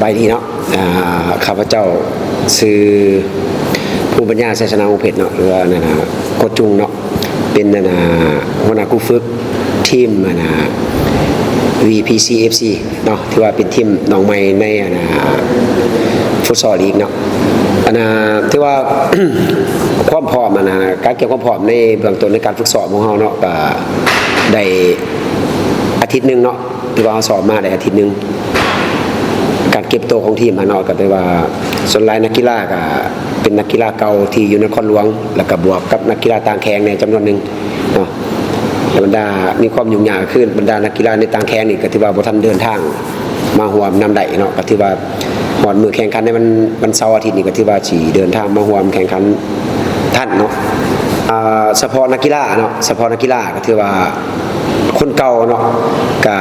ສະບາຍດີເນາະ ອາ ຂ້າພະເຈົ້າຊື່ ພູບັນຍາ ໄຊຊະນະ ວົງເພັດເນາະ ຫຼືວ່ານັ້ນນະ ໂຄດຈຸງເນາະ ເປັນນັ້ນນະ ຫົວໜ້າຄູຝຶກທີມອັນນະ ວີພີຊີ ເອັຟຊີ ເນາະ ຖືວ່າເປັນທີມນ້ອງໃໝ່ໃນອັນນະ ຟຸດຊອລລີກເນາະ ອັນນະ ຖືວ່າ ຄວາມພ້ອມອັນນະ ການກຽມຄວາມພ້ອມໃນເບື້ອງຕົ້ນໃນການຝຶກຊ້ອມຂອງເຮົາເນາະ ກະໄດ້ອາທິດໜຶ່ງເນາະ ຖືວ່າເຮົາຊ້ອມມາໄດ້ອາທິດໜຶ່ງ ການເກັບໂຕຂອງທີມຫັ້ນເນາະ ກໍຖືວ່າສ່ວນຫຼາຍນັກກິລາກໍເປັນນັກກິລາເກົ່າທີ່ຢູ່ນະຄອນຫຼວງ ແລ້ວກໍບວກກັບນັກກິລາຕ່າງແຂວງແດ່ຈຳນວນໜຶ່ງເນາະ ແລະ ບັນດາມີຄວາມຫຍຸ້ງຍາກ ຄືບັນດານັກກິລາໃນຕ່າງແຂວງນີ້ກໍຖືວ່າບໍ່ທັນເດີນທາງມາຮ່ວມນຳໄດ້ເນາະ ກໍຖືວ່າຮອດມື້ແຂ່ງຂັນໃນວັນ ວັນເສົາອາທິດນີ້ ກໍຖືວ່າຊິເດີນທາງມາຮ່ວມແຂ່ງຂັນທັນເນາະ ອາ ສະເພາະນັກກິລາເນາະ ສະເພາະນັກກິລາກໍຖືວ່າ ຄົນເກົ່າເນາະ ກະ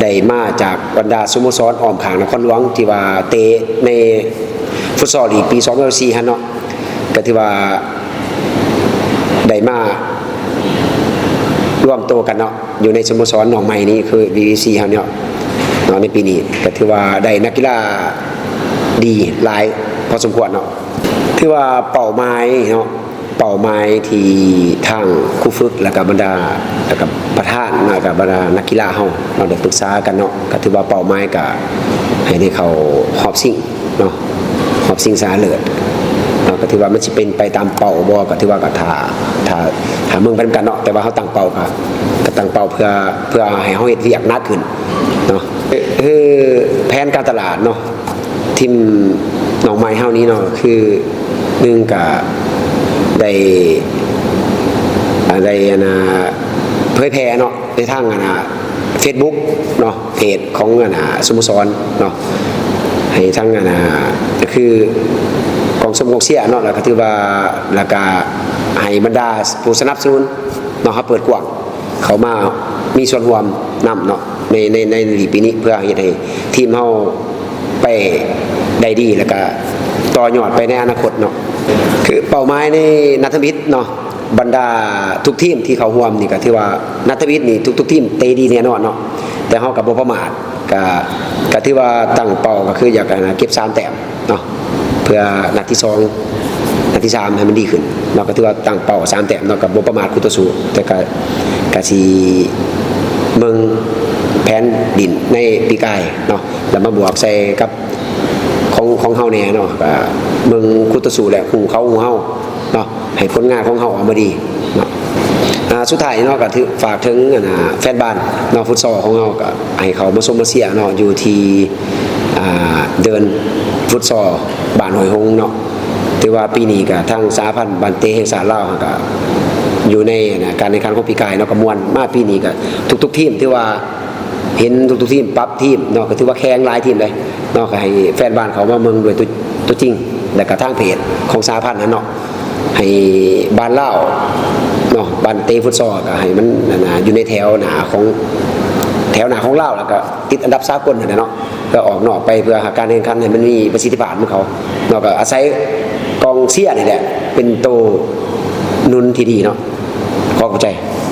ໄດ້ມາຈາກບັນດາສະໂມສອນອ້ອມຂ້າງນະຄອນຫຼວງ ທີ່ວ່າເຕະໃນຟຸດຊອລລີກປີສອງພັນຊາວສີ່ຫັ້ນເນາະ ກະຖືວ່າໄດ້ມາລວມໂຕກັນເນາະ ຢູ່ໃນສະໂມສອນນ້ອງໃໝ່ນີ້ ຄື ວີພີຊີ ເຮົາເນາະ ເນາະ ໃນປີນີ້ ກະຖືວ່າໄດ້ນັກກິລາດີຫຼາຍພໍສົມຄວນເນາະ ຖືວ່າເປົ້າໝາຍເນາະ ເປົ້າໝາຍທີ່ທາງຄູຝຶກ ແລ້ວກະບັນດາ ແລ້ວກະປະທານ ແລ້ວກະບັນດານັກກິລາເຮົາເນາະ ໄດ້ປຶກສາກັນເນາະ ກະຖືວ່າເປົ້າໝາຍກະໃຫ້ໄດ້ເຂົ້າຮອບຊິງເນາະ ຮອບຊິງຊະນະເລີດເນາະ ກະຖືວ່າມັນຊິເປັນໄປຕາມເປົ້າບໍ່ ກະຖືວ່າກະຖ້າ ຖ້າ ຖ້າເບິ່ງໄປນຳກັນເນາະ ແຕ່ວ່າເຮົາຕັ້ງເປົ້າກະ ກະຕັ້ງເປົ້າເພື່ອ ເພື່ອໃຫ້ເຮົາເຮັດວຽກໜັກຂຶ້ນເນາະ ຄືແຜນການຕະຫຼາດເນາະ ທີມນ້ອງໃໝ່ເຮົານີ້ເນາະ ຄືໜຶ່ງກະໄດ້ ອາ ໄດ້ອັນນາ ເຜີຍແຜ່ເນາະ ໃນທາງອັນນາ ເຟສບຸກເນາະ ເພຈຂອງອັນນາ ສະໂມສອນເນາະ ໃຫ້ທາງອັນນາ ກໍຄືກອງຊົມກອງເຊຍເນາະ ແລ້ວກໍຖືວ່າ ແລ້ວກະໃຫ້ບັນດາຜູ້ສະໜັບສະໜູນເນາະ ເຮົາເປີດກວ້າງ ເຂົ້າມາມີສ່ວນຮ່ວມນຳເນາະ ໃນ ໃນ ໃນລີກປີນີ້ ເພື່ອເຮັດໃຫ້ທີມເຮົາໄປໄດ້ດີ ແລ້ວກະຕໍ່ຍອດໄປໃນອະນາຄົດເນາະ ຄືເປົ້າໝາຍໃນນັດທຳອິດເນາະ ບັນດາທຸກທີມທີ່ເຂົ້າຮ່ວມນີ້ ກະຖືວ່ານັດທຳອິດນີ້ທຸກໆທີມເຕະດີແນ່ນອນເນາະ ແຕ່ເຮົາກະບໍ່ປະໝາດ ກະ ກະຖືວ່າຕັ້ງເປົ້າ ກະຄືຢາກ ອັນນາ ເກັບສາມແຕ້ມເນາະ ເພື່ອນັດທີສອງ ນັດທີສາມໃຫ້ມັນດີຂຶ້ນເນາະ ກໍຖືວ່າຕັ້ງເປົ້າສາມແຕ້ມເນາະ ກໍບໍ່ປະໝາດຄູ່ຕໍ່ສູ້ ແຕ່ກໍ ກໍຊິເບິ່ງແຜນຫຼິ້ນໃນປີກາຍເນາະ ແລ້ວມາບວກໃສ່ກັບຂອງ ຂອງເຮົາແດ່ເນາະ ກໍເບິ່ງຄູ່ຕໍ່ສູ້ ແລະ ຮູ້ເຂົາຮູ້ເຮົາເນາະ ໃຫ້ຜົນງານຂອງເຮົາອອກມາດີເນາະ ອາ ສຸດທ້າຍເນາະ ກໍຖື ຝາກເຖິງ ອັນນາ ແຟນບານເນາະ ຟຸດຊອລຂອງເຮົາ ກໍໃຫ້ເຂົ້າມາຊົມມາເຊຍເນາະ ຢູ່ທີ່ ອ່າ ເດີ່ນຟຸດຊອລບ້ານຫ້ວຍຫົງເນາະ ຖືວ່າປີນີ້ກະທາງສະຫະພັນບານເຕະແຫ່ງຊາດລາວເຮົາກະຢູ່ໃນ ອັນນາ ການແຂ່ງຂັນຂອງປີກາຍເນາະ ກະມ່ວນ ມາປີນີ້ກະທຸກໆທີມ ຖືວ່າເຫັນທຸກໆທີມປັບທີມເນາະ ກະຖືວ່າແຂງຫຼາຍທີມເດ້ເນາະ ກະໃຫ້ແຟນບານເຂົ້າມາເບິ່ງດ້ວຍຕົວ ຕົວຈິງ ແລະກະທາງເພຈຂອງສະຫະພັນຫັ້ນເນາະ ໃຫ້ບ້ານລາວເນາະ ບ້ານເຕະຟຸດຊອລກະໃຫ້ມັນ ອັນນາ ຢູ່ໃນແຖວໜ້າຂອງ ແຖວໜ້າຂອງລາວ ແລ້ວກະຕິດອັນດັບສາກົນຫັ້ນແຫຼະເນາະ ເພື່ອອອກນອກໄປ ເພື່ອຫາການແຂ່ງຂັນໃຫ້ມັນມີປະສິດທິພາບນຳເຂົາເນາະ ກໍອາໄສກອງເຊຍນີ້ແຫຼະເປັນໂຕໜູນທີ່ດີເນາະ ຂໍຂອບໃຈ.